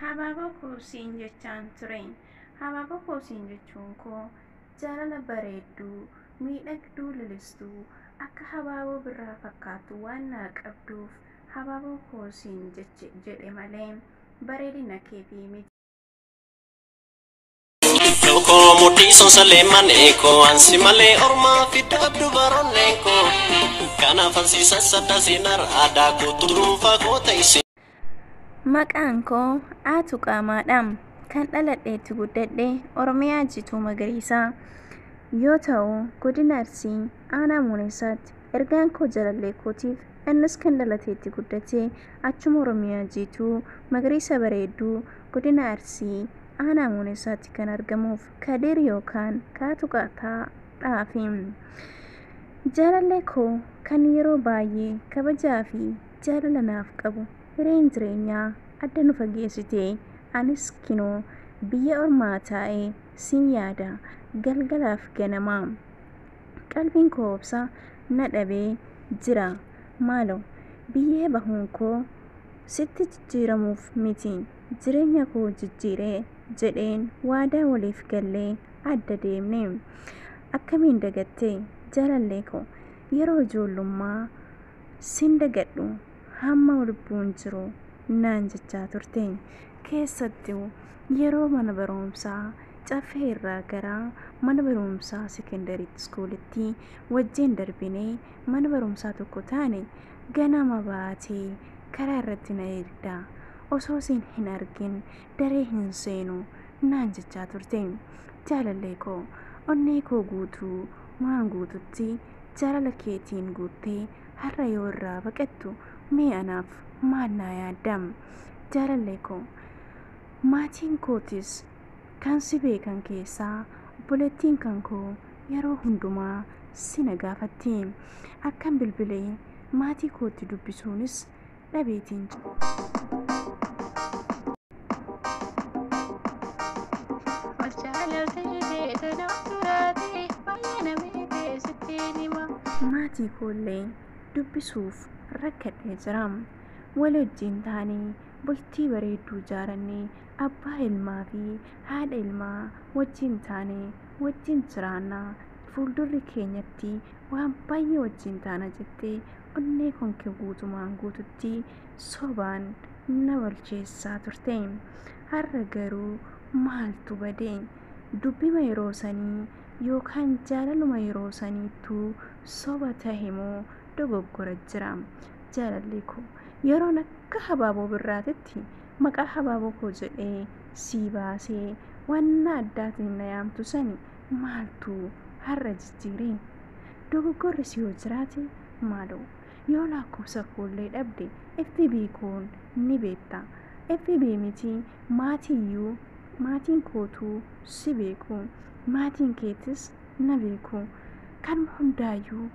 Habaaboo koo siin jechaan ture. Habaaboo koo siin jechuun koo jaalala bareedduu, miidhagduu, lalistuu akka habaaboo birraa fakkaattu waan naa qabduuf habaaboo koo siin jedhe malee bareedina keetii miti. Koo mudhii sonsalee manee koo ansi malee ormaa fiddaaf dubaronneen koo kanaaf ansiisa sadda seenar aadaa koo turuunfaa koo ta'ise. Maqaan koo Aatu Qaamaadha. Kan dhaladheetti guddadhe Oromiyaa Jituu Magariisaa yoo ta'u, godina Arsii aanaa Muuneessaatti. Ergaan koo jalallee kootiif, innis kan dhalateetti guddate achuma Oromiyaa Jituu Magariisa bareedduu godina Arsii aanaa Muuneessaatti kan argamuuf Kadir yookaan Kaatu Qaataadhaafi. Jaalallee koo kan yeroo baay'ee kabajaa fi jaalala naaf qabu, hireen jireenyaa adda nu fageessite, anis kinoo biyya ormaa taa'ee sin yaada galgalaaf ganamaa. Qalbiin koo obsa na dhabee jira. Maaloo, biyyee bahuun koo sitti jijjiiramuuf miti, jireenya koo jijjiiree jedheen waadaa waliif gallee adda deemne. Akkamiin dagattee, jaalallee koo, yeroo ijoollummaa sin dagadhu hamma lubbuun jiru naan jechaa turte. Keessattuu yeroo mana barumsaa Caffee irraa gara mana barumsaa sekendarii iskuulitti wajjin darbinee mana barumsaa tokko taane, ganama baatee karaa irratti na eegda, osoo sin hin argin daree hin seenu naan jechaa turte. Jaalallee koo, onnee koo guutuu waan guututti jaalala keetiin guuttee har'a yoo irraa baqattu, mee anaaf maal naa yaadda? Jaalallee koo, maatiin kootis kan si beekan keessaa obboleettiin kan koo yeroo hundumaa si na gaafatti. Akkan bilbilee maatii kootti dubbisuunis dhabeetiin maatii koollee dubbisuuf rakkadhee jira. Wal wajjin taanee bultii bareedduu ijaarannee, abbaa ilmaa fi haadha ilmaa wajjin taanee wajjin jiraannaa, fuuldurri keenyatti waan baay'ee wajjin taana jettee onnee konkee guutumaan guututti sobaan na balcheessaa turte. Har'a garuu maaltu bade? Dubbima yeroo sanii yookaan jaalaluma yeroo saniittuu soba tahe moo dogoggora jira? Jaalallee koo, yeroon akka habaaboo birraatitti maqaa habaaboo koo jedhee sii baasee wanna addaatiin na yaamtu sani maaltu har'a jijjiire? Dogoggorri si yoo jiraate maaloo, yoo lakkoofsa koollee dhabde FB koon ni beekta. FB miti, maatiiyyuu maatiin kootuu si beeku, maatiin keetis na beeku. Kan hundaayyuu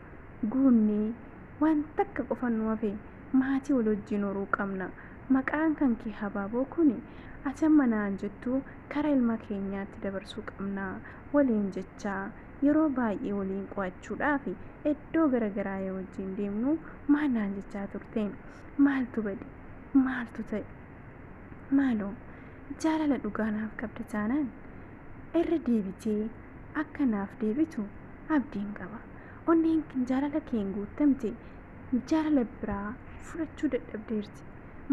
guunnee waan takka qofa nu hafe, maatii wal wajjin horuu qabna. Maqaan kan kee habaaboo kun ati amma naan jettu karaa ilma keenyaatti dabarsuu qabna waliin jechaa, yeroo baay'ee waliin qo'achuudhaaf iddoo garaagaraa yoo wajjin deemnu maal naan jechaa turte? Maaltu bade? Maaltu ta'e? Maaloo, jaalala dhugaa naaf qabda taanaan irra deebitee akka naaf deebitu abdiin qaba. Onneen jaalala keen guutamte jaalala biraa fudhachuu dadhabdeerti.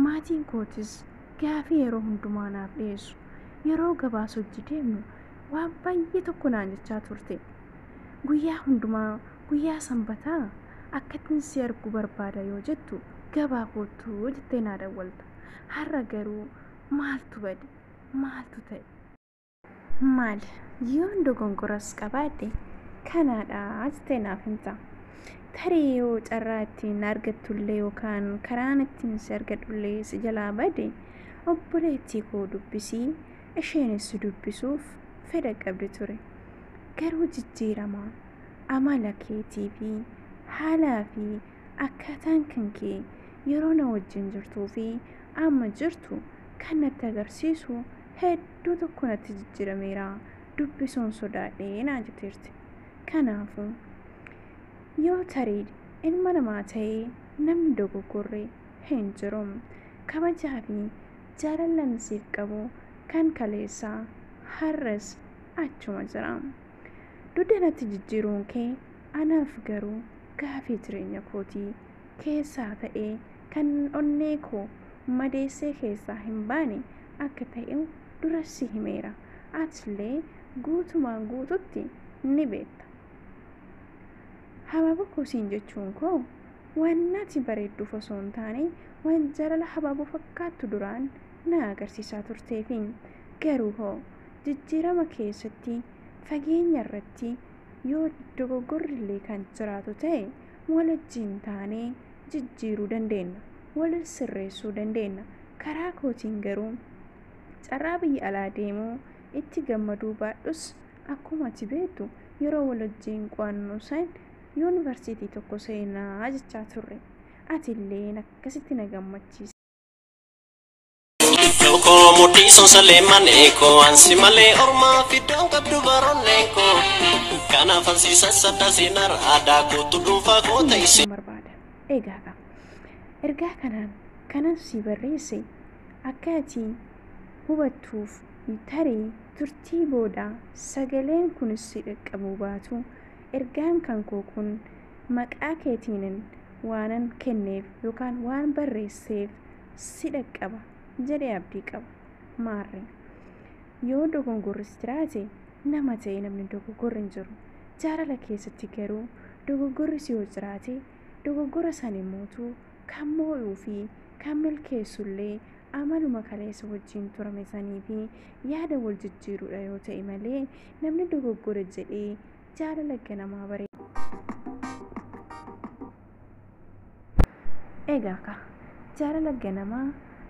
Maatiin kootis gaafii yeroo hundumaa naaf dhiyeessu. Yeroo gabaas hojii deemnu waan baay'ee tokko naan jechaa turte. Guyyaa hundumaa guyyaa sanbataa akkattiin si arguu barbaada yoo jettu, gabaa koottuu jettee naa dawwalta. Har'a garuu maaltu bade? Maaltu ta'e? Maal yoon dogongoras qabaadhe kanaadha jettee naaf himta. Tarii yoo carraa ittiin argattullee yookaan karaan ittiin si argadhullee si jalaa bade, obboleettii koo dubbisii, isheenis si dubbisuuf fedha qabdi ture. Garuu jijjiirama amala keetii fi haalaa fi akkaataan kan kee yeroo na wajjin jirtuu fi amma jirtu kan natti agarsiisu hedduu tokko natti jijjiirameera. Dubbisuun sodaadhee naa jetteerti. Kanaafuu yoo tarii ilma namaa ta'ee namni dogoggorre hin jiru. Kabajaa fi Jaalallan siif qabu kan kaleessaa har'as achuma jira. Dugda natti jijjiiruun kee anaaf garuu gaafii jireenya kootii keessaa ta'ee kan onnee koo madeessee keessaa hin baane akka ta'e dura si himeera. Atillee guutumaan guututti ni beekta. Habaaboo koo siin jechuun koo waan nati bareedduuf osoo hin taane waan jaalala habaaboo fakkaattu duraan na agarsiisaa turteefi. Garuu hoo jijjiirama keessatti fageenya irratti yoo dogoggorrillee kan jiraatu ta'e wal wajjin taanee jijjiiruu dandeenya, wal sirreessuu dandeenya. Karaa kootiin garuu carraa biyya alaa deemuu itti gammaduu baadhus akkuma ati beektu yeroo wal wajjin qo'annu san yuunivarsiitii tokko seenaa jechaa turre. Atilleen akkasitti na gammachiisa. Koo mudhii sonsalee manee koo ansi malee ormaa fiddoon qabdu baronneen koo kanaaf ansiisa sadda siinara aadaa kootu dhuunfaa koo ta'ise. Barbaada. Egaa qaba. Ergaa kanaan kanan si barreesse akka ati hubattuuf tarii turtii booda sagaleen kunis si dhaqqabuu baatu ergaan kan koo kun maqaa keetiinin waanan kenneef yookaan waan barreesseef si dhaqqaba jedhee abdii qaba. Maarree yoo dogongorris jiraate nama ta'e namni dogoggorri hin jiru. Jaalala keessatti garuu dogoggorris yoo jiraate dogoggora san immootu kan moo'uu fi kan milkeessullee amaluma kaleessa wajjin turame sanii fi yaada wal jijjiiruudha yoo ta'e malee namni dogoggora jedhee jaalala ganamaa baree. Egaa ka jaalala ganamaa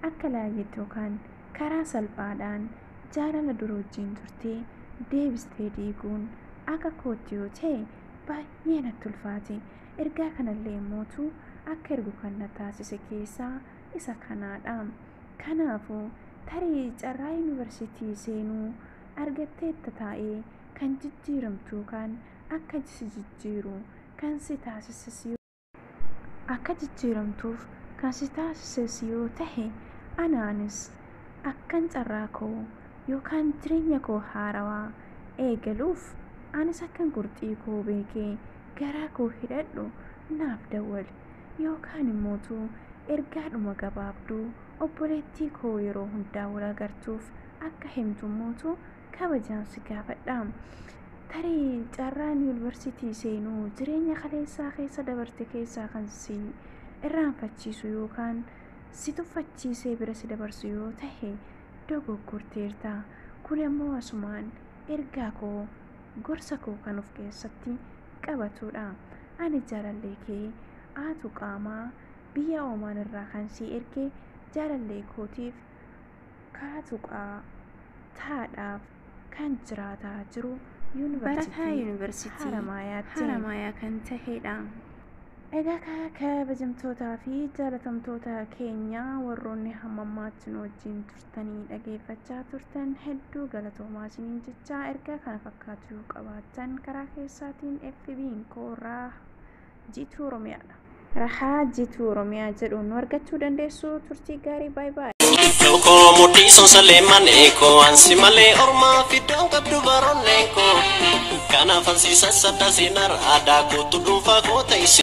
akka laayyetti yookaan karaa salphaadhaan jaalala dura wajjin turtee deebistee diiguun akka kootti yoo ta'e baay'ee natti ulfaate. Ergaa kanallee immootu akka ergu kan na taasise keessaa isa kanaadha. Kanaafuu tarii carraa yuunivarsiitii seenuu argatteetta taa'ee kan jijjiiramtu kan akka si jijjiiru kan si taasises akka jijjiiramtuuf kan si taasises yoo ta'e anaanis akkan carraa koo yookaan jireenya koo haarawaa eegaluuf anis akkan qurxii koo beekee garaa koo hidhadhu naaf dawwali yookaan immootu ergaadhuma gabaabduu obboleettii koo yeroo hundaa wal agartuuf akka himtu immootu kabajaan si gaafadha. Tarii carraan yuunivarsiitii seenuu jireenya kaleessaa keessa dabarte keessaa kan si irraanfachiisu yookaan si tuffachiisee bira si dabarsu yoo ta'e dogoggorteerta. Kun immoo asumaan ergaa koo gorsa koo kan of keessatti qabatudha. Ani jaalallee kee aatu qaamaa biyya Oomaan irraa kan si erge jaalallee kootiif kaatu taadhaaf kan jiraataa jiru barataa yuunivarsiitii Haramaayaa kan tahedha. Egaa kabajamtootaa fi jaalatamtoota keenya warroonni hamma ammaatti nu wajjin turtanii dhageeffachaa turtan hedduu galatoomaa isiniin jechaa ergaa kana fakkaatu yoo qabaattan karaa keessaatiin FB'n koo Jiituu Oromiyaadha. Rahaa Jiituu Oromiyaa jedhuun nu argachuu dandeessu. Turtii gaarii, baay'ee baay'ee. Koo mudhii sonsalee manee koo ansi malee ormaa fiddoon qabdu baronneen koo kanaaf ansiisa sadda siinara aadaa kootu dhuunfaa koo ta'ise.